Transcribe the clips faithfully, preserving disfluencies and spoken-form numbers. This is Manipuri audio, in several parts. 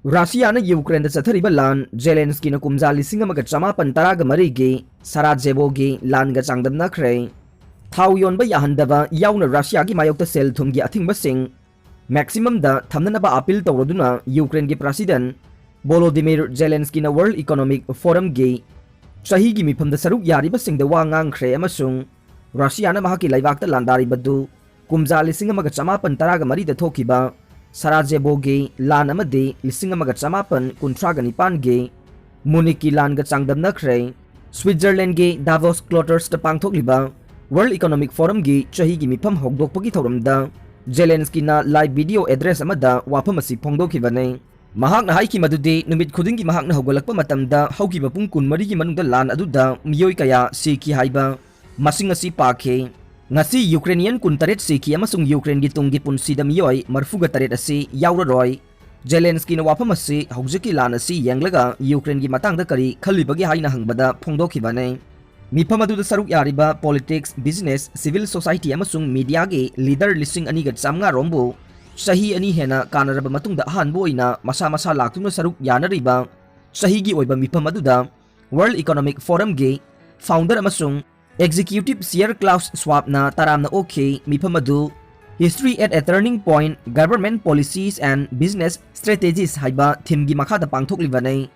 ꯔꯁꯤꯌꯥꯅ ꯌꯨꯀ꯭ꯔꯦꯟꯗ ꯆꯠꯊꯔꯤꯕ ꯂꯥꯟ ꯖꯦꯂꯦꯟꯁꯀꯤꯅ ꯀꯨꯝꯖꯥ ꯂꯤꯁꯤꯡ ꯑꯃꯒ ꯆꯃꯥꯄꯟ ꯇꯔꯥꯒ ꯃꯔꯤꯒꯤ ꯁꯥꯔꯥꯖꯦꯕꯣꯒꯤ ꯂꯥꯟꯒ ꯆꯥꯡꯗꯝꯅꯈ꯭ꯔꯦ꯫ ꯊꯥꯎ ꯌꯣꯟꯕ ꯌꯥꯍꯟꯗꯕ ꯌꯥꯎꯅ ꯔꯁꯤꯌꯥꯒꯤ ꯃꯥꯌꯣꯛꯇ ꯁꯦꯜ ꯊꯨꯝꯒꯤ ꯑꯊꯤꯡꯕꯁꯤꯡ ꯃꯦꯛꯁꯤꯃꯝꯗ ꯊꯝꯅꯅꯕ ꯑꯄꯤꯜ ꯇꯧꯔꯗꯨꯅ ꯌꯨꯀ꯭ꯔꯦꯟꯒꯤ ꯄ꯭ꯔꯁꯤꯗꯦꯟ ꯚꯣꯂꯣꯗꯤꯃꯤꯔ ꯖꯦꯂꯦꯟꯁꯀꯤꯅ ꯋꯥꯔꯜ ꯏꯀꯣꯅꯣꯃꯤꯛ ꯐꯣꯔꯝꯒꯤ ꯆꯍꯤꯒꯤ ꯃꯤꯐꯝꯗ ꯁꯔꯨꯛ ꯌꯥꯔꯤꯕꯁꯤꯡꯗ ꯋꯥ ꯉꯥꯡꯈ꯭ꯔꯦ ꯑꯃꯁꯨꯡ ꯔꯁꯤꯌꯥꯅ ꯃꯍꯥꯛꯀꯤ ꯂꯩꯕꯥꯛꯇ ꯂꯥꯟꯗꯥꯔꯤꯕꯗꯨ ꯀꯨꯝꯖꯥ ꯂꯤꯁꯤꯡ ꯑꯃꯒ ꯆꯃꯥꯄꯟ ꯇꯔꯥꯒ ꯃꯔꯤꯗ ꯊꯣꯛꯈꯤꯕ ꯁꯥꯔꯥꯖꯦꯕꯣꯒꯤ ꯂꯥꯟ ꯑꯃꯗꯤ ꯂꯤꯁꯤꯡ ꯑꯃꯒ ꯆꯃꯥꯄꯟ ꯀꯨꯟꯊ꯭ꯔꯥꯒ ꯅꯤꯄꯥꯟꯒꯤ ꯃꯨꯅꯤꯛꯀꯤ ꯂꯥꯟꯒ ꯆꯥꯡꯗꯝꯅꯈ꯭ꯔꯦ꯫ ꯁ꯭ꯋꯤꯠꯖꯔꯂꯦꯟꯒꯤ ꯗꯥꯚꯣꯁ ꯀ꯭ꯂꯣꯇꯔꯁꯇ ꯄꯥꯡꯊꯣꯛꯂꯤꯕ ꯋꯥꯔꯜ ꯏꯀꯣꯅꯣꯃꯤꯛ ꯐꯣꯔꯝꯒꯤ ꯆꯍꯤꯒꯤ ꯃꯤꯐꯝ ꯍꯧꯗꯣꯛꯄꯒꯤ ꯊꯧꯔꯝꯗ ꯖꯦꯂꯦꯟꯁꯀꯤꯅ ꯂꯥꯏꯚ ꯚꯤꯗꯤꯑꯣ ꯑꯦꯗ꯭ꯔꯦꯁ ꯑꯃꯗ ꯋꯥꯐꯝ ꯑꯁꯤ ꯐꯣꯡꯗꯣꯛꯈꯤꯕꯅꯤ꯫ ꯃꯍꯥꯛꯅ ꯍꯥꯏꯈꯤ ꯃꯗꯨꯗꯤ ꯅꯨꯃꯤꯠ ꯈꯨꯗꯤꯡꯒꯤ ꯃꯍꯥꯛꯅ ꯍꯧꯒꯠꯂꯛꯄ ꯃꯇꯝꯗ ꯍꯧꯈꯤꯕ ꯄꯨꯡ ꯀꯨꯟꯃꯔꯤꯒꯤ ꯃꯅꯨꯡꯗ ꯂꯥꯟ ꯑꯗꯨꯗ ꯃꯤꯑꯣꯏ ꯀꯌꯥ ꯁꯤꯈꯤ ꯍꯥꯏꯕ ꯃꯁꯤꯡ ꯑꯁꯤ ꯄꯥꯈꯤ꯫ ꯉꯁꯤ ꯌꯨꯀ꯭ꯔꯦꯅꯤꯌꯟ ꯀꯨꯟꯇꯔꯦꯠ ꯁꯤꯈꯤ ꯑꯃꯁꯨꯡ ꯌꯨꯀ꯭ꯔꯦꯟꯒꯤ ꯇꯨꯡꯒꯤ ꯄꯨꯟꯁꯤꯗ ꯃꯤꯑꯣꯏ ꯃꯔꯤꯐꯨꯒ ꯇꯔꯦꯠ ꯑꯁꯤ ꯌꯥꯎꯔꯔꯣꯏ꯫ ꯖꯦꯂꯦꯟꯁꯀꯤꯅ ꯋꯥꯐꯝ ꯑꯁꯤ ꯍꯧꯖꯤꯛꯀꯤ ꯂꯥꯟ ꯑꯁꯤ ꯌꯦꯡꯂꯒ ꯌꯨꯀ꯭ꯔꯦꯟꯒꯤ ꯃꯇꯥꯡꯗ ꯀꯔꯤ ꯈꯜꯂꯤꯕꯒꯦ ꯍꯥꯏꯅ ꯍꯪꯕꯗ ꯐꯣꯡꯗꯣꯛꯈꯤꯕꯅꯤ꯫ ꯃꯤꯐꯝ ꯑꯗꯨꯗ ꯁꯔꯨꯛ ꯌꯥꯔꯤꯕ ꯄꯣꯂꯤꯇꯤꯛꯁ, ꯕꯤꯖꯤꯅꯦꯁ, ꯁꯤꯚꯤꯜ ꯁꯣꯁꯥꯏꯇꯤ ꯑꯃꯁꯨꯡ ꯃꯤꯗꯤꯌꯥꯒꯤ ꯂꯤꯗꯔ ꯂꯤꯁꯤꯡ ꯑꯅꯤꯒ ꯆꯥꯝꯃꯉꯥ ꯔꯣꯝꯕꯨ ꯆꯍꯤ ꯑꯅꯤ ꯍꯦꯟꯅ ꯀꯥꯟꯅꯔꯕ ꯃꯇꯨꯡꯗ ꯑꯍꯥꯟꯕ ꯑꯣꯏꯅ ꯃꯁꯥ ꯃꯁꯥ ꯂꯥꯛꯇꯨꯅ ꯁꯔꯨꯛ ꯌꯥꯅꯔꯤꯕ ꯆꯍꯤꯒꯤ ꯑꯣꯏꯕ ꯃꯤꯐꯝ ꯑꯗꯨꯗ ꯋꯥꯔꯜ ꯏꯀꯣꯅꯣꯃꯤꯛ ꯐꯣꯔꯝꯒꯤ ꯐꯥꯎꯟꯗꯔ ꯑꯃꯁꯨꯡ ꯑꯦꯛꯖꯤꯀ꯭ꯌꯨꯇꯤꯚ ꯆꯤꯌꯔ ꯀ꯭ꯂꯥꯎꯁ ꯁ꯭ꯋꯥꯞꯅ ꯇꯔꯥꯝꯅ ꯑꯣꯛꯈꯤ꯫ ꯃꯤꯐꯝ ꯑꯗꯨ History at a Turning Point, Government Policies and Business Strategies ꯍꯥꯏꯕ ꯊꯤꯝꯒꯤ ꯃꯈꯥꯗ ꯄꯥꯡꯊꯣꯛꯂꯤꯕꯅꯤ꯫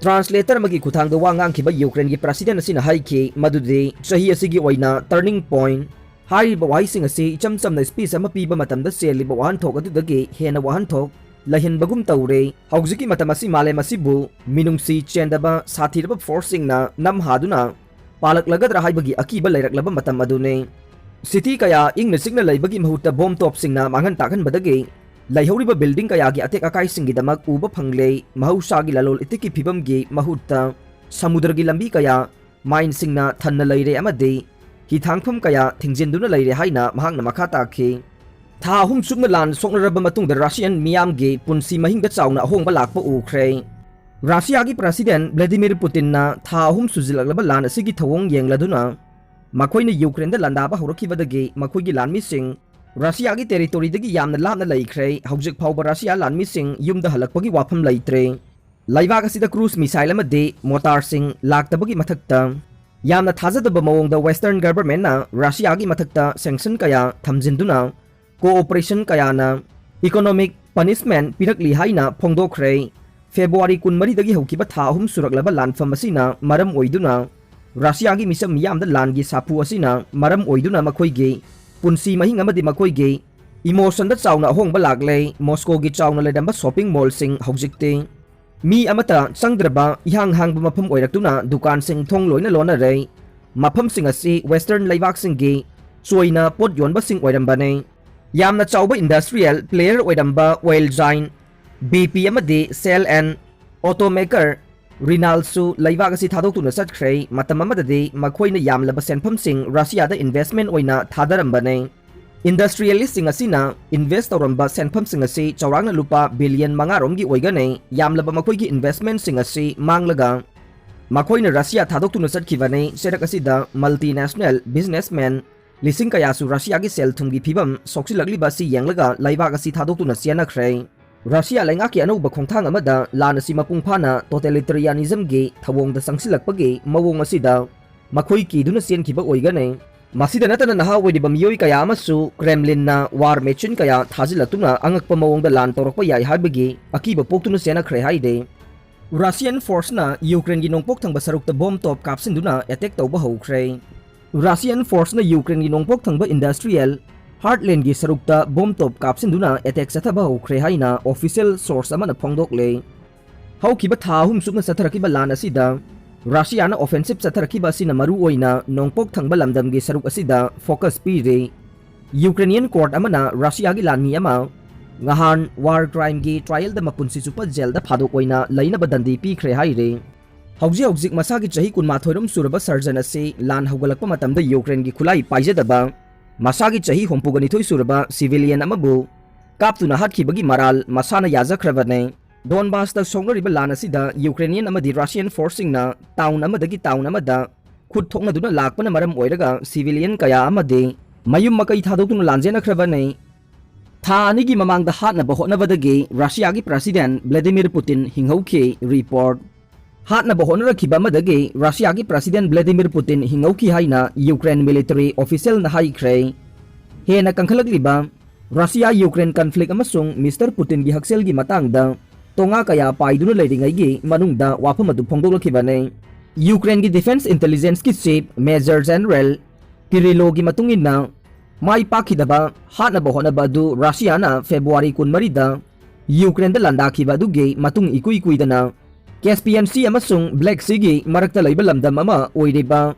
ꯇ꯭ꯔꯥꯟꯁꯂꯦꯇꯔ ꯑꯃꯒꯤ ꯈꯨꯠꯊꯥꯡꯗ ꯋꯥ ꯉꯥꯡꯈꯤꯕ ꯌꯨꯀ꯭ꯔꯦꯟꯒꯤ ꯄ꯭ꯔꯁꯤꯗꯦꯟ ꯑꯁꯤꯅ ꯍꯥꯏꯈꯤ ꯃꯗꯨꯗꯤ ꯆꯍꯤ ꯑꯁꯤꯒꯤ ꯑꯣꯏꯅ ꯇꯔꯅꯤꯡ ꯄꯣꯏꯟꯠ ꯍꯥꯏꯔꯤꯕ ꯋꯥꯍꯩꯁꯤꯡ ꯑꯁꯤ ꯏꯆꯝ ꯆꯝꯅ ꯁ꯭ꯄꯤꯆ ꯑꯃ ꯄꯤꯕ ꯃꯇꯝꯗ ꯆꯦꯜꯂꯤꯕ ꯋꯥꯍꯟꯊꯣꯛ ꯑꯗꯨꯗꯒꯤ ꯍꯦꯟꯅ ꯋꯥꯍꯟꯊꯣꯛ ꯂꯩꯍꯟꯕꯒꯨꯝ ꯇꯧꯔꯦ꯫ ꯍꯧꯖꯤꯛꯀꯤ ꯃꯇꯝ ꯑꯁꯤ ꯃꯥꯂꯦꯝ ꯑꯁꯤꯕꯨ ꯃꯤꯅꯨꯡꯁꯤ ꯆꯦꯟꯗꯕ ꯁꯥꯊꯤꯔꯕ ꯐꯣꯔꯁꯁꯤꯡꯅ ꯅꯝꯍꯥꯗꯨꯅ ꯄꯥꯜꯂꯛꯂꯒꯗ꯭ꯔꯥ ꯍꯥꯏꯕꯒꯤ ꯑꯀꯤꯕ ꯂꯩꯔꯛꯂꯕ ꯃꯇꯝ ꯑꯗꯨꯅꯤ꯫ ꯁꯤꯇꯤ ꯀꯌꯥ ꯏꯪꯅ ꯆꯤꯛꯅ ꯂꯩꯕꯒꯤ ꯃꯍꯨꯠꯇ ꯕꯣꯝ ꯇꯣꯞꯁꯤꯡꯅ ꯃꯥꯡꯍꯟ ꯇꯥꯛꯍꯟꯕꯗꯒꯤ ꯂꯩꯍꯧꯔꯤꯕ ꯕꯤꯜꯗꯤꯡ ꯀꯌꯥꯒꯤ ꯑꯇꯦꯛ ꯑꯀꯥꯏꯁꯤꯡꯒꯤꯗꯃꯛ ꯎꯕ ꯐꯪꯂꯦ꯫ ꯃꯍꯧꯁꯥꯒꯤ ꯂꯂꯣꯜ ꯏꯇꯤꯛꯀꯤ ꯐꯤꯕꯝꯒꯤ ꯃꯍꯨꯠꯇ ꯁꯃꯨꯗ꯭ꯔꯒꯤ ꯂꯝꯕꯤ ꯀꯌꯥ ꯃꯥꯏꯟꯁꯤꯡꯅ ꯊꯟꯅ ꯂꯩꯔꯦ ꯑꯃꯗꯤ ꯍꯤꯊꯥꯡꯐꯝ ꯀꯌꯥ ꯊꯤꯡꯖꯤꯟꯗꯨꯅ ꯂꯩꯔꯦ ꯍꯥꯏꯅ ꯃꯍꯥꯛꯅ ꯃꯈꯥ ꯇꯥꯈꯤ꯫ ꯊꯥ ꯑꯍꯨꯝ ꯆꯨꯞꯅ ꯂꯥꯟ ꯁꯣꯛꯅꯔꯕ ꯃꯇꯨꯡꯗ ꯔꯁꯤꯌꯥꯟ ꯃꯤꯌꯥꯝꯒꯤ ꯄꯨꯟꯁꯤ ꯃꯍꯤꯡꯗ ꯆꯥꯎꯅ ꯑꯍꯣꯡꯕ ꯂꯥꯛꯄ ꯎꯈ꯭ꯔꯦ꯫ ꯔꯁꯤꯌꯥꯒꯤ ꯄ꯭ꯔꯁꯤꯗꯦꯟ ꯚ꯭ꯂꯥꯗꯤꯃꯤꯔ ꯄꯨꯇꯤꯟꯅ ꯊꯥ ꯑꯍꯨꯝ ꯁꯨꯖꯤꯜꯂꯛꯂꯕ ꯂꯥꯟ ꯑꯁꯤꯒꯤ ꯊꯧꯑꯣꯡ ꯌꯦꯡꯂꯗꯨꯅ ꯃꯈꯣꯏꯅ ꯌꯨꯀ꯭ꯔꯦꯟꯗ ꯂꯥꯟꯗꯥꯕ ꯍꯧꯔꯛꯈꯤꯕꯗꯒꯤ ꯃꯈꯣꯏꯒꯤ ꯂꯥꯟꯃꯤꯁꯤꯡ ꯔꯁꯤꯌꯥꯒꯤ territoryꯗꯒꯤ ꯌꯥꯝꯅ ꯂꯥꯞꯅ ꯂꯩꯈ꯭ꯔꯦ꯫ ꯍꯧꯖꯤꯛ ꯐꯥꯎꯕ ꯔꯁꯤꯌꯥ ꯂꯥꯟꯃꯤꯁꯤꯡ ꯌꯨꯝꯗ ꯍꯜꯂꯛꯄꯒꯤ ꯋꯥꯐꯝ ꯂꯩꯇ꯭ꯔꯦ꯫ ꯂꯩꯕꯥꯛ ꯑꯁꯤꯗ cruise missile ꯑꯃꯗꯤ mortarꯁꯤꯡ ꯂꯥꯛꯇꯕꯒꯤ ꯃꯊꯛꯇ, ꯌꯥꯝꯅ ꯊꯥꯖꯗꯕ ꯃꯑꯣꯡꯗ Western governmentꯅ ꯔꯁꯤꯌꯥꯒꯤ ꯃꯊꯛꯇ sanction ꯀꯌꯥ ꯊꯝꯖꯤꯟꯗꯨꯅ cooperation ꯀꯌꯥꯅ economic punishment ꯄꯤꯔꯛꯂꯤ ꯍꯥꯏꯅ ꯐꯣꯡꯗꯣꯛꯈ꯭ꯔꯦ꯫ ꯐꯦꯕ꯭ꯔꯨꯋꯥꯔꯤ ꯀꯨꯟꯃꯔꯤꯗꯒꯤ ꯍꯧꯈꯤꯕ ꯊꯥ ꯑꯍꯨꯝ ꯁꯨꯔꯛꯂꯕ ꯂꯥꯟꯐꯝ ꯑꯁꯤꯅ ꯃꯔꯝ ꯑꯣꯏꯗꯨꯅ ꯔꯁꯤꯌꯥꯒꯤ ꯃꯤꯆꯝ ꯃꯤꯌꯥꯝꯗ ꯂꯥꯟꯒꯤ ꯁꯥꯐꯨ ꯑꯁꯤꯅ ꯃꯔꯝ ꯑꯣꯏꯗꯨꯅ ꯃꯈꯣꯏꯒꯤ ꯄꯨꯟꯁꯤ ꯃꯍꯤꯡ ꯑꯃꯗꯤ ꯃꯈꯣꯏꯒꯤ emotionꯗ ꯆꯥꯎꯅ ꯑꯍꯣꯡꯕ ꯂꯥꯛꯂꯦ꯫ ꯃꯣꯁꯀꯣꯒꯤ ꯆꯥꯎꯅ ꯂꯩꯔꯝꯕ shopping mallꯁꯤꯡ ꯍꯧꯖꯤꯛꯇꯤ ꯃꯤ ꯑꯃꯠꯇ ꯆꯪꯗ꯭ꯔꯕ ꯏꯍꯥꯡ ꯍꯥꯡꯕ ꯃꯐꯝ ꯑꯣꯏꯔꯛꯇꯨꯅ ꯗꯨꯀꯥꯟꯁꯤꯡ ꯊꯣꯡ ꯂꯣꯏꯅ ꯂꯣꯟꯅꯔꯦ꯫ ꯃꯐꯝꯁꯤꯡ ꯑꯁꯤ Western ꯂꯩꯕꯥꯛꯁꯤꯡꯒꯤ ꯆꯣꯏꯅ ꯄꯣꯠ ꯌꯣꯟꯕꯁꯤꯡ ꯑꯣꯏꯔꯝꯕꯅꯤ꯫ ꯌꯥꯝꯅ ꯆꯥꯎꯕ industrial player ꯑꯣꯏꯔꯝꯕ oil giant BP ꯑꯃꯗꯤ Shell and automaker Renaultꯁꯨ ꯂꯩꯕꯥꯛ ꯑꯁꯤ ꯊꯥꯗꯣꯛꯇꯨꯅ ꯆꯠꯈ꯭ꯔꯦ꯫ ꯃꯇꯝ ꯑꯃꯗꯗꯤ ꯃꯈꯣꯏꯅ ꯌꯥꯝꯂꯕ ꯁꯦꯟꯐꯝꯁꯤꯡ ꯔꯁꯤꯌꯥꯗ investment ꯑꯣꯏꯅ ꯊꯥꯗꯔꯝꯕꯅꯤ꯫ Industrialistꯁꯤꯡ ꯑꯁꯤꯅ invest ꯇꯧꯔꯝꯕ ꯁꯦꯟꯐꯝꯁꯤꯡ ꯑꯁꯤ ꯆꯥꯎꯔꯥꯛꯅ ꯂꯨꯄꯥ billion ꯃꯉꯥ ꯔꯣꯝꯒꯤ ꯑꯣꯏꯒꯅꯤ꯫ ꯌꯥꯝꯂꯕ ꯃꯈꯣꯏꯒꯤ investmentꯁꯤꯡ ꯑꯁꯤ ꯃꯥꯡꯂꯒ ꯃꯈꯣꯏꯅ ꯔꯁꯤꯌꯥ ꯊꯥꯗꯣꯛꯇꯨꯅ ꯆꯠꯈꯤꯕꯅꯤ꯫ ꯆꯩꯔꯛ ꯑꯁꯤꯗ multinational businessman ꯂꯤꯁꯤꯡ ꯀꯌꯥꯁꯨ ꯔꯁꯤꯌꯥꯒꯤ ꯁꯦꯜ ꯊꯨꯝꯒꯤ ꯐꯤꯕꯝ ꯁꯣꯛꯆꯤꯜꯂꯛꯂꯤꯕ ꯑꯁꯤ ꯌꯦꯡꯂꯒ ꯂꯩꯕꯥꯛ ꯑꯁꯤ ꯊꯥꯗꯣꯛꯇꯨꯅ ꯆꯦꯟꯅꯈ꯭ꯔꯦ꯫ ꯔꯁꯤꯌꯥ ꯂꯩꯉꯥꯛꯀꯤ ꯑꯅꯧꯕ ꯈꯣꯡꯊꯥꯡ ꯑꯃꯗ ꯂꯥꯟ ꯑꯁꯤ ꯃꯄꯨꯡ ꯐꯥꯅ totalitarianismꯒꯤ ꯊꯧꯑꯣꯡꯗ ꯆꯪꯁꯤꯜꯂꯛꯄꯒꯤ ꯃꯑꯣꯡ ꯑꯁꯤꯗ ꯃꯈꯣꯏ ꯀꯤꯗꯨꯅ ꯆꯦꯟꯈꯤꯕ ꯑꯣꯏꯒꯅꯤ꯫ ꯃꯁꯤꯗ ꯅꯠꯇꯅ ꯅꯍꯥ ꯑꯣꯏꯔꯤꯕ ꯃꯤꯑꯣꯏ ꯀꯌꯥ ꯑꯃꯁꯨ Kremlinꯅ war machine ꯀꯌꯥ ꯊꯥꯖꯤꯜꯂꯛꯇꯨꯅ ꯑꯉꯛꯄ ꯃꯑꯣꯡꯗ ꯂꯥꯟ ꯇꯧꯔꯛꯄ ꯌꯥꯏ ꯍꯥꯏꯕꯒꯤ ꯑꯀꯤꯕ ꯄꯣꯛꯇꯨꯅ ꯆꯦꯟꯅꯈ꯭ꯔꯦ ꯍꯥꯏꯔꯤ꯫ Russian forceꯅ Ukraineꯒꯤ ꯅꯣꯡꯄꯣꯛ ꯊꯪꯕ ꯁꯔꯨꯛꯇ bomb ꯇꯣꯞ ꯀꯥꯞꯁꯤꯟꯗꯨꯅ attack ꯇꯧꯕ ꯍꯧꯈ꯭ꯔꯦ꯫ Russian forceꯅ Ukraineꯒꯤ ꯅꯣꯡꯄꯣꯛ ꯊꯪꯕ industrial heartlandꯒꯤ ꯁꯔꯨꯛꯇ bomb ꯇꯣꯞ ꯀꯥꯞꯁꯤꯟꯗꯨꯅ attack ꯆꯠꯊꯕ ꯍꯧꯈ꯭ꯔꯦ ꯍꯥꯏꯅ official source ꯑꯃꯅ ꯐꯣꯡꯗꯣꯛꯂꯦ꯫ ꯍꯧꯈꯤꯕ ꯊꯥ ꯑꯍꯨꯝ ꯆꯨꯞꯅ ꯆꯠꯊꯔꯛꯈꯤꯕ ꯂꯥꯟ ꯑꯁꯤꯗ ꯔꯁꯤꯌꯥꯅ offensive ꯆꯠꯊꯔꯛꯈꯤꯕ ꯑꯁꯤꯅ ꯃꯔꯨ ꯑꯣꯏꯅ ꯅꯣꯡꯄꯣꯛ ꯊꯪꯕ ꯂꯝꯗꯝꯒꯤ ꯁꯔꯨꯛ ꯑꯁꯤꯗ focus ꯄꯤꯔꯤ꯫ Ukrainian court ꯑꯃꯅ ꯔꯁꯤꯌꯥꯒꯤ ꯂꯥꯟꯃꯤ ꯑꯃ ꯉꯍꯥꯟ war crimeꯒꯤ trialꯗ ꯃꯄꯨꯟꯁꯤ ꯆꯨꯞꯄ jailꯗ ꯐꯥꯗꯣꯛ ꯑꯣꯏꯅ ꯂꯩꯅꯕ ꯗꯟꯗꯤ ꯄꯤꯈ꯭ꯔꯦ ꯍꯥꯏꯔꯤ꯫ ꯍꯧꯖꯤꯛ ꯍꯧꯖꯤꯛ ꯃꯁꯥꯒꯤ ꯆꯍꯤ ꯀꯨꯟꯃꯥꯊꯣꯏ ꯔꯣꯝ ꯁꯨꯔꯕ surgeon ꯑꯁꯤ ꯂꯥꯟ ꯍꯧꯒꯠꯂꯛꯄ ꯃꯇꯝꯗ Ukraineꯒꯤ ꯈꯨꯠꯂꯥꯏ ꯄꯥꯏꯖꯗꯕ ꯃꯁꯥꯒꯤ ꯆꯍꯤ ꯍꯨꯝꯐꯨꯒ ꯅꯤꯊꯣꯏ ꯁꯨꯔꯕ civilian ꯑꯃꯕꯨ ꯀꯥꯞꯇꯨꯅ ꯍꯥꯠꯈꯤꯕꯒꯤ ꯃꯔꯥꯜ ꯃꯁꯥꯅ ꯌꯥꯖꯈ꯭ꯔꯕꯅꯤ꯫ Donbasꯇ ꯁꯣꯛꯅꯔꯤꯕ ꯂꯥꯟ ꯑꯁꯤꯗ Ukrainian ꯑꯃꯗꯤ Russian forceꯁꯤꯡꯅ town ꯑꯃꯗꯒꯤ town ꯑꯃꯗ ꯈꯨꯠ ꯊꯣꯛꯅꯗꯨꯅ ꯂꯥꯛꯄꯅ ꯃꯔꯝ ꯑꯣꯏꯔꯒ civilian ꯀꯌꯥ ꯑꯃꯗꯤ ꯃꯌꯨꯝ ꯃꯀꯩ ꯊꯥꯗꯣꯛꯇꯨꯅ ꯂꯥꯟꯖꯦꯟꯅꯈ꯭ꯔꯕꯅꯤ꯫ ꯊꯥ ꯑꯅꯤꯒꯤ ꯃꯃꯥꯡꯗ ꯍꯥꯠꯅꯕ ꯍꯣꯠꯅꯕꯗꯒꯤ ꯔꯁꯤꯌꯥꯒꯤ ꯄ꯭ꯔꯁꯤꯗꯦꯟ ꯚ꯭ꯂꯥꯗꯤꯃꯤꯔ ꯄꯨꯇꯤꯟ ꯍꯤꯡꯍꯧꯈꯤ꯫ ꯔꯤꯄꯣꯔꯠ꯫ ꯍꯥꯠꯅꯕ ꯍꯣꯠꯅꯔꯛꯈꯤꯕ ꯑꯃꯗꯒꯤ ꯔꯁꯤꯌꯥꯒꯤ ꯄ꯭ꯔꯁꯤꯗꯦꯟ ꯚ꯭ꯂꯥꯗꯤꯃꯤꯔ ꯄꯨꯇꯤꯟ ꯍꯤꯡꯍꯧꯈꯤ ꯍꯥꯏꯅ ꯌꯨꯀ꯭ꯔꯦꯟ ꯃꯤꯂꯤꯇꯔꯤ ꯑꯣꯐꯤꯁꯤꯌꯦꯜꯅ ꯍꯥꯏꯈ꯭ꯔꯦ꯫ ꯍꯦꯟꯅ ꯀꯟꯈꯠꯂꯛꯂꯤꯕ ꯔꯁꯤꯌꯥ ꯌꯨꯀ꯭ꯔꯦꯟ ꯀꯟꯐ꯭ꯂꯤꯛ ꯑꯃꯁꯨꯡ ꯃꯤꯁꯇꯔ ꯄꯨꯇꯤꯟꯒꯤ ꯍꯛꯁꯦꯜꯒꯤ ꯃꯇꯥꯡꯗ ꯇꯣꯉꯥ ꯀꯌꯥ ꯄꯥꯏꯗꯨꯅ ꯂꯩꯔꯤꯉꯩꯒꯤ ꯃꯅꯨꯡꯗ ꯋꯥꯐꯝ ꯑꯗꯨ ꯐꯣꯡꯗꯣꯛꯂꯛꯈꯤꯕꯅꯤ꯫ ꯌꯨꯀ꯭ꯔꯦꯟꯒꯤ ꯗꯤꯐꯦꯟꯁ ꯏꯟꯇꯦꯂꯤꯖꯦꯟꯁꯀꯤ ꯆꯤꯐ ꯃꯦꯖꯔ ꯖꯦꯅꯔꯦꯜ ꯀꯤꯔꯤꯂꯣꯒꯤ ꯃꯇꯨꯡ ꯏꯟꯅ, ꯃꯥꯏ ꯄꯥꯛꯈꯤꯗꯕ ꯍꯥꯠꯅꯕ ꯍꯣꯠꯅꯕ ꯑꯗꯨ ꯔꯁꯤꯌꯥꯅ ꯐꯦꯕ꯭ꯔꯨꯋꯥꯔꯤ ꯀꯨꯟꯃꯔꯤꯗ ꯌꯨꯀ꯭ꯔꯦꯟꯗ ꯂꯥꯟꯗꯥꯈꯤꯕ ꯑꯗꯨꯒꯤ ꯃꯇꯨꯡ ꯏꯀꯨꯏ ꯀꯨꯏꯗꯅ ꯀꯦꯁꯄꯤꯌꯟ ꯁꯤ ꯑꯃꯁꯨꯡ ꯕ꯭ꯂꯦꯛ ꯁꯤꯒꯤ ꯃꯔꯛꯇ ꯂꯩꯕ ꯂꯝꯗꯝ ꯑꯃ ꯑꯣꯏꯔꯤꯕ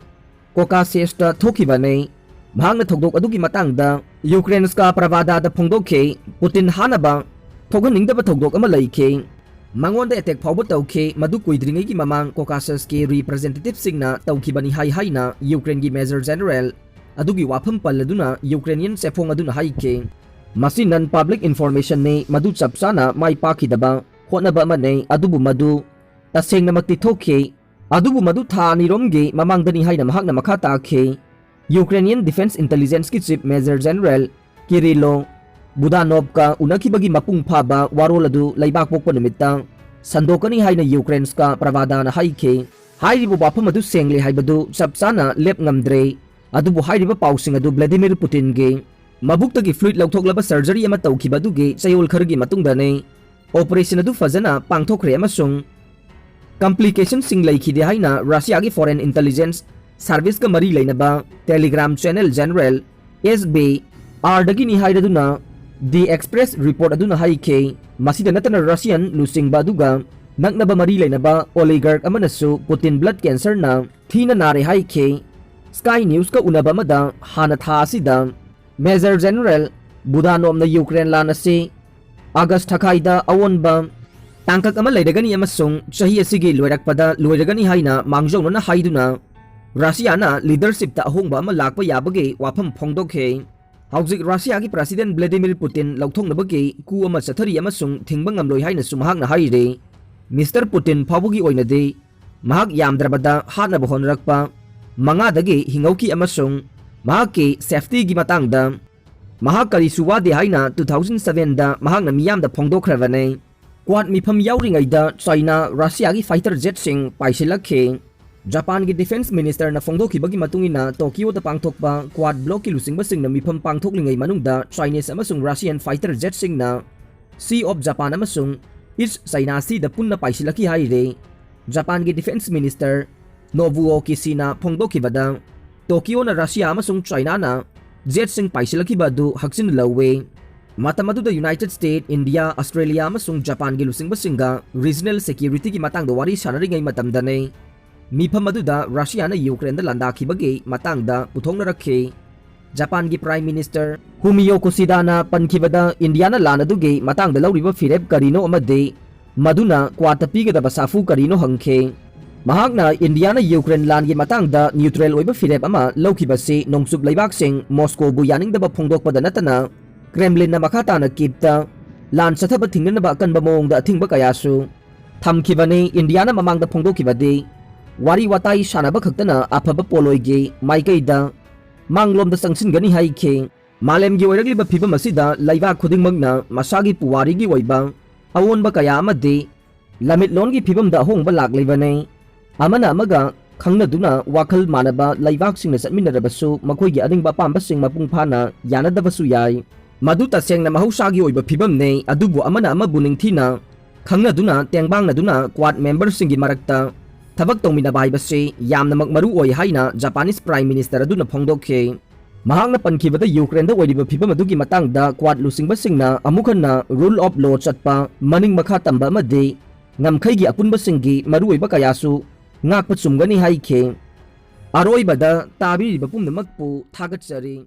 ꯀꯣꯀꯥꯁꯦꯁꯇ ꯊꯣꯛꯈꯤꯕꯅꯤ꯫ ꯃꯍꯥꯛꯅ ꯊꯧꯗꯣꯛ ꯑꯗꯨꯒꯤ ꯃꯇꯥꯡꯗ ꯌꯨꯀ꯭ꯔꯦꯟꯁꯀ ꯄ꯭ꯔꯚꯥꯗꯥꯗ ꯐꯣꯡꯗꯣꯛꯈꯤ꯫ ꯄꯨꯇꯤꯟ ꯍꯥꯠꯅꯕ ꯊꯣꯛꯍꯟꯅꯤꯡꯗꯕ ꯊꯧꯗꯣꯛ ꯑꯃ ꯂꯩꯈꯤ꯫ ꯃꯉꯣꯟꯗ ꯑꯦꯇꯦꯛ ꯐꯥꯎꯕ ꯇꯧꯈꯤ꯫ ꯃꯗꯨ ꯀꯨꯏꯗ꯭ꯔꯤꯉꯩꯒꯤ ꯃꯃꯥꯡ ꯀꯣꯀꯥꯁꯁꯀꯤ ꯔꯤꯄ꯭ꯔꯖꯦꯟꯇꯦꯇꯤꯚꯁꯤꯡꯅ ꯇꯧꯈꯤꯕꯅꯤ ꯍꯥꯏ ꯍꯥꯏꯅ ꯌꯨꯀ꯭ꯔꯦꯟꯒꯤ ꯃꯦꯖꯔ ꯖꯦꯅꯔꯦꯜ ꯑꯗꯨꯒꯤ ꯋꯥꯐꯝ ꯄꯜꯂꯗꯨꯅ ꯌꯨꯀ꯭ꯔꯦꯅꯤꯌꯟ ꯆꯦꯐꯣꯡ ꯑꯗꯨꯅ ꯍꯥꯏꯈꯤ, "ꯃꯁꯤ ꯅꯟ ꯄꯕ꯭ꯂꯤꯛ ꯏꯟꯐꯣꯔꯃꯦꯁꯟꯅꯤ, ꯃꯗꯨ ꯆꯞ ꯆꯥꯅ ꯃꯥꯏ ꯄꯥꯛꯈꯤꯗꯕ ꯍꯣꯠꯅꯕ ꯑꯃꯅꯤ, ꯑꯗꯨꯕꯨ ꯃꯗꯨ ꯇꯁꯦꯡꯅꯃꯛꯇꯤ ꯊꯣꯛꯈꯤ꯫ ꯑꯗꯨꯕꯨ ꯃꯗꯨ ꯊꯥ ꯑꯅꯤꯔꯣꯝꯒꯤ ꯃꯃꯥꯡꯗꯅꯤ" ꯍꯥꯏꯅ ꯃꯍꯥꯛꯅ ꯃꯈꯥ ꯇꯥꯈꯤ꯫ ꯌꯨꯀ꯭ꯔꯦꯅꯤꯌꯟ ꯗꯤꯐꯦꯟꯁ ꯏꯟꯇꯦꯂꯤꯖꯦꯟꯁꯀꯤ ꯆꯤꯐ ꯃꯦꯖꯔ ꯖꯦꯅꯔꯦꯜ ꯀꯤꯔꯤꯂꯣ ꯕꯨꯗꯥꯅꯣꯚꯀ ꯎꯅꯈꯤꯕꯒꯤ ꯃꯄꯨꯡ ꯐꯥꯕ ꯋꯥꯔꯣꯜ ꯑꯗꯨ ꯂꯩꯕꯥꯛ ꯄꯣꯛꯄ ꯅꯨꯃꯤꯠꯇ ꯁꯟꯗꯣꯛꯀꯅꯤ ꯍꯥꯏꯅ ꯌꯨꯀ꯭ꯔꯦꯟꯁꯀ ꯄ꯭ꯔꯚꯥꯗꯥꯅ ꯍꯥꯏꯈꯤ꯫ ꯍꯥꯏꯔꯤꯕ ꯋꯥꯐꯝ ꯑꯗꯨ ꯁꯦꯡꯂꯦ ꯍꯥꯏꯕꯗꯨ ꯆꯞ ꯆꯥꯅ ꯂꯦꯞ ꯉꯝꯗ꯭ꯔꯦ꯫ ꯑꯗꯨꯕꯨ ꯍꯥꯏꯔꯤꯕ ꯄꯥꯎꯁꯤꯡ ꯑꯗꯨ ꯚ꯭ꯂꯥꯗꯤꯃꯤꯔ ꯄꯨꯇꯤꯟꯒꯤ ꯃꯕꯨꯛꯇꯒꯤ ꯐ꯭ꯂꯨꯏꯗ ꯂꯧꯊꯣꯛꯂꯕ ꯁꯔꯖꯔꯤ ꯑꯃ ꯇꯧꯈꯤꯕ ꯑꯗꯨꯒꯤ ꯆꯌꯣꯜ ꯈꯔꯒꯤ ꯃꯇꯨꯡꯗꯅꯤ꯫ ꯑꯣꯄꯔꯦꯁꯟ ꯑꯗꯨ ꯐꯖꯅ ꯄꯥꯡꯊꯣꯛꯈ꯭ꯔꯦ ꯑꯃꯁꯨꯡ ꯀꯝꯄ꯭ꯂꯤꯀꯦꯁꯟꯁꯤꯡ ꯂꯩꯈꯤꯗꯦ ꯍꯥꯏꯅ ꯔꯁꯤꯌꯥꯒꯤ ꯐꯣꯔꯦꯟ ꯏꯟꯇꯦꯂꯤꯖꯦꯟꯁ ꯁꯔꯚꯤꯁꯀ ꯃꯔꯤ ꯂꯩꯅꯕ ꯇꯦꯂꯤꯒ꯭ꯔꯥꯝ ꯆꯦꯅꯦꯜ ꯖꯦꯅꯔꯦꯜ ꯑꯦꯁ ꯕꯤ ꯑꯥꯔꯗꯒꯤꯅꯤ ꯍꯥꯏꯔꯗꯨꯅ ꯗꯤ ꯑꯦꯛꯁꯄ꯭ꯔꯦꯁ ꯔꯤꯄꯣꯔꯠ ꯑꯗꯨꯅ ꯍꯥꯏꯈꯤ꯫ ꯃꯁꯤꯗ ꯅꯠꯇꯅ ꯔꯁꯤꯌꯟ ꯂꯨꯆꯤꯡꯕ ꯑꯗꯨꯒ ꯅꯛꯅꯕ ꯃꯔꯤ ꯂꯩꯅꯕ ꯑꯣꯂꯤꯒꯥꯔꯛ ꯑꯃꯅꯁꯨ ꯄꯨꯇꯤꯟ ꯕ꯭ꯂꯗ ꯀꯦꯟꯁꯔꯅ ꯊꯤꯅ ꯅꯥꯔꯦ ꯍꯥꯏꯈꯤ꯫ ꯁ꯭ꯀꯥꯏ ꯅ꯭ꯌꯨꯁꯀ ꯎꯅꯕ ꯑꯃꯗ ꯍꯥꯟꯅ ꯊꯥ ꯑꯁꯤꯗ ꯃꯦꯖꯔ ꯖꯦꯅꯔꯦꯜ ꯕꯨꯗꯥꯅꯣꯞꯅ ꯌꯨꯀ꯭ꯔꯦꯟ ꯂꯥꯟ ꯑꯁꯤ ꯑꯥꯒꯁ ꯊꯥꯈꯥꯏꯗ ꯑꯑꯣꯟꯕ ꯇꯥꯡꯀꯛ ꯑꯃ ꯂꯩꯔꯒꯅꯤ ꯑꯃꯁꯨꯡ ꯆꯍꯤ ꯑꯁꯤꯒꯤ ꯂꯣꯏꯔꯛꯄꯗ ꯂꯣꯏꯔꯒꯅꯤ ꯍꯥꯏꯅ ꯃꯥꯡꯖꯧꯅꯅ ꯍꯥꯏꯗꯨꯅ ꯔꯁꯤꯌꯥꯅ ꯂꯤꯗꯔꯁꯤꯞꯇ ꯑꯍꯣꯡꯕ ꯑꯃ ꯂꯥꯛꯄ ꯌꯥꯕꯒꯤ ꯋꯥꯐꯝ ꯐꯣꯡꯗꯣꯛꯈꯤ꯫ ꯍꯧꯖꯤꯛ ꯔꯁꯤꯌꯥꯒꯤ ꯄ꯭ꯔꯁꯤꯗꯦꯟ ꯚ꯭ꯂꯥꯗꯤꯃꯤꯔ ꯄꯨꯇꯤꯟ ꯂꯧꯊꯣꯛꯅꯕꯒꯤ ꯀꯨ ꯑꯃ ꯆꯠꯊꯔꯤ ꯑꯃꯁꯨꯡ ꯊꯤꯡꯕ ꯉꯝꯂꯣꯏ ꯍꯥꯏꯅꯁꯨ ꯃꯍꯥꯛꯅ ꯍꯥꯏꯔꯤ꯫ ꯃꯤꯁꯇꯔ ꯄꯨꯇꯤꯟ ꯐꯥꯎꯕꯒꯤ ꯑꯣꯏꯅꯗꯤ ꯃꯍꯥꯛ ꯌꯥꯝꯗ꯭ꯔꯕꯗ ꯍꯥꯠꯅꯕ ꯍꯣꯠꯅꯔꯛꯄ ꯃꯉꯥꯗꯒꯤ ꯍꯤꯡꯍꯧꯈꯤ ꯑꯃꯁꯨꯡ ꯃꯍꯥꯛꯀꯤ safetyꯒꯤ ꯃꯇꯥꯡꯗ ꯃꯍꯥꯛ ꯀꯔꯤꯁꯨ ꯋꯥꯗꯦ ꯍꯥꯏꯅ two thousand sevenꯗ ꯃꯍꯥꯛꯅ ꯃꯤꯌꯥꯝꯗ ꯐꯣꯡꯗꯣꯛꯈ꯭ꯔꯕꯅꯤ꯫ Quad ꯃꯤꯐꯝ ꯌꯥꯎꯔꯤꯉꯩꯗ ꯆꯥꯏꯅꯥ ꯔꯁꯤꯌꯥꯒꯤ fighter jetꯁꯤꯡ ꯄꯥꯏꯁꯤꯜꯂꯛꯈꯤ꯫ ꯖꯄꯥꯟꯒꯤ defence ministerꯅ ꯐꯣꯡꯗꯣꯛꯈꯤꯕꯒꯤ ꯃꯇꯨꯡ ꯏꯟꯅ, ꯇꯣꯀꯤꯌꯣꯗ ꯄꯥꯡꯊꯣꯛꯄ Quad blockꯀꯤ ꯂꯨꯆꯤꯡꯕꯁꯤꯡꯅ ꯃꯤꯐꯝ ꯄꯥꯡꯊꯣꯛꯂꯤꯉꯩ ꯃꯅꯨꯡꯗ Chinese ꯑꯃꯁꯨꯡ Russian fighter jetꯁꯤꯡꯅ Sea of Japan ꯑꯃꯁꯨꯡ East China Seaꯗ ꯄꯨꯟꯅ ꯄꯥꯏꯁꯤꯜꯂꯛꯈꯤ ꯍꯥꯏꯔꯤ꯫ ꯖꯄꯥꯟꯒꯤ defence minister Nobuo Kishiꯅ ꯐꯣꯡꯗꯣꯛꯈꯤꯕꯗ, ꯇꯣꯀꯤꯌꯣꯅ ꯔꯁꯤꯌꯥ ꯑꯃꯁꯨꯡ ꯆꯥꯏꯅꯥꯅ jetꯁꯤꯡ ꯄꯥꯏꯁꯤꯜꯂꯛꯈꯤꯕ ꯑꯗꯨ ꯍꯛꯆꯤꯟꯅ ꯂꯧꯋꯤ꯫ ꯃꯇꯝ ꯑꯗꯨꯗ United States, India, Australia ꯑꯃꯁꯨꯡ ꯖꯄꯥꯟꯒꯤ ꯂꯨꯆꯤꯡꯕꯁꯤꯡꯒ regional securityꯒꯤ ꯃꯇꯥꯡꯗ ꯋꯥꯔꯤ ꯁꯥꯟꯅꯔꯤꯉꯩ ꯃꯇꯝꯗꯅꯤ꯫ ꯃꯤꯐꯝ ꯑꯗꯨꯗ ꯔꯁꯤꯌꯥꯅ ꯌꯨꯀ꯭ꯔꯦꯟꯗ ꯂꯥꯟꯗꯥꯈꯤꯕꯒꯤ ꯃꯇꯥꯡꯗ ꯄꯨꯊꯣꯛꯅꯔꯛꯈꯤ꯫ ꯖꯄꯥꯟꯒꯤ Prime Minister Fumio Kishidana ꯄꯟꯈꯤꯕꯗ, ꯏꯟꯗꯤꯌꯥꯅ ꯂꯥꯟ ꯑꯗꯨꯒꯤ ꯃꯇꯥꯡꯗ ꯂꯧꯔꯤꯕ ꯐꯤꯔꯦꯞ ꯀꯔꯤꯅꯣ ꯑꯃꯗꯤ ꯃꯗꯨꯅ Quadꯇ ꯄꯤꯒꯗꯕ ꯁꯥꯐꯨ ꯀꯔꯤꯅꯣ ꯍꯪꯈꯤ꯫ ꯃꯍꯥꯛꯅ ꯏꯟꯗꯤꯌꯥꯅ ꯌꯨꯀ꯭ꯔꯦꯟ ꯂꯥꯟꯒꯤ ꯃꯇꯥꯡꯗ neutral ꯑꯣꯏꯕ ꯐꯤꯔꯦꯞ ꯑꯃ ꯂꯧꯈꯤꯕꯁꯤ ꯅꯣꯡꯆꯨꯞ ꯂꯩꯕꯥꯛꯁꯤꯡ ꯃꯣꯁꯀꯣꯕꯨ ꯌꯥꯅꯤꯡꯗꯕ ꯐꯣꯡꯗꯣꯛꯄꯗ ꯅꯠꯇꯅ, ꯀ꯭ꯔꯦꯝꯂꯤꯟꯅ ꯃꯈꯥ ꯇꯥꯅ ꯀꯤꯞꯇ ꯂꯥꯟ ꯆꯠꯊꯕ ꯊꯤꯡꯅꯅꯕ ꯑꯀꯟꯕ ꯃꯑꯣꯡꯗ ꯑꯊꯤꯡꯕ ꯀꯌꯥꯁꯨ ꯊꯝꯈꯤꯕꯅꯤ꯫ ꯏꯟꯗꯤꯌꯥꯅ ꯃꯃꯥꯡꯗ ꯐꯣꯡꯗꯣꯛꯈꯤꯕꯗꯤ ꯋꯥꯔꯤ ꯋꯥꯇꯥꯏ ꯁꯥꯟꯅꯕ ꯈꯛꯇꯅ ꯑꯐꯕ ꯄꯣꯠꯂꯣꯏꯒꯤ ꯃꯥꯏꯀꯩꯗ ꯃꯥꯡꯂꯣꯝꯗ ꯆꯪꯁꯤꯟꯒꯅꯤ ꯍꯥꯏꯈꯤ꯫ ꯃꯥꯂꯦꯝꯒꯤ ꯑꯣꯏꯔꯛꯂꯤꯕ ꯐꯤꯕꯝ ꯑꯁꯤꯗ ꯂꯩꯕꯥꯛ ꯈꯨꯗꯤꯡꯃꯛꯅ ꯃꯁꯥꯒꯤ ꯄꯨꯋꯥꯔꯤꯒꯤ ꯑꯣꯏꯕ ꯑꯑꯣꯟꯕ ꯀꯌꯥ ꯑꯃꯗꯤ ꯂꯝꯃꯤꯠꯂꯣꯟꯒꯤ ꯐꯤꯕꯝꯗ ꯑꯍꯣꯡꯕ ꯂꯥꯛꯂꯤꯕꯅꯤ꯫ ꯑꯃꯅ ꯑꯃꯒ ꯈꯪꯅꯗꯨꯅ ꯋꯥꯈꯜ ꯃꯥꯟꯅꯕ ꯂꯩꯕꯥꯛꯁꯤꯡꯅ ꯆꯠꯃꯤꯟꯅꯔꯕꯁꯨ, ꯃꯈꯣꯏꯒꯤ ꯑꯅꯤꯡꯕ ꯑꯄꯥꯝꯕꯁꯤꯡ ꯃꯄꯨꯡ ꯐꯥꯅ ꯌꯥꯅꯗꯕꯁꯨ ꯌꯥꯏ꯫ ꯃꯗꯨ ꯇꯁꯦꯡꯅ ꯃꯍꯧꯁꯥꯒꯤ ꯑꯣꯏꯕ ꯐꯤꯕꯝꯅꯤ, ꯑꯗꯨꯕꯨ ꯑꯃꯅ ꯑꯃꯕꯨ ꯅꯤꯡꯊꯤꯅ ꯈꯪꯅꯗꯨꯅ ꯇꯦꯡꯕꯥꯡꯅꯗꯨꯅ Quad memberꯁꯤꯡꯒꯤ ꯃꯔꯛꯇ ꯊꯕꯛ ꯇꯧꯃꯤꯟꯅꯕ ꯍꯥꯏꯕꯁꯤ ꯌꯥꯝꯅꯃꯛ ꯃꯔꯨ ꯑꯣꯏ ꯍꯥꯏꯅ Japanese Prime Minister ꯑꯗꯨꯅ ꯐꯣꯡꯗꯣꯛꯈꯤ꯫ ꯃꯍꯥꯛꯅ ꯄꯟꯈꯤꯕꯗ, ꯌꯨꯀ꯭ꯔꯦꯟꯗ ꯑꯣꯏꯔꯤꯕ ꯐꯤꯕꯝ ꯑꯗꯨꯒꯤ ꯃꯇꯥꯡꯗ Quad ꯂꯨꯆꯤꯡꯕꯁꯤꯡꯅ ꯑꯃꯨꯛ ꯍꯟꯅ rule of law ꯆꯠꯄ, ꯃꯅꯤꯡ ꯃꯈꯥ ꯇꯝꯕ ꯑꯃꯗꯤ ꯉꯝꯈꯩꯒꯤ ꯑꯄꯨꯟꯕꯁꯤꯡꯒꯤ ꯃꯔꯨꯑꯣꯏꯕ ꯀꯌꯥꯁꯨ ꯉꯥꯛꯄ ꯆꯨꯝꯒꯅꯤ ꯍꯥꯏꯈꯤ꯫ ꯑꯔꯣꯏꯕꯗ ꯇꯥꯕꯤꯔꯤꯕ ꯄꯨꯝꯅꯃꯛꯄꯨ ꯊꯥꯒꯠꯆꯔꯤ꯫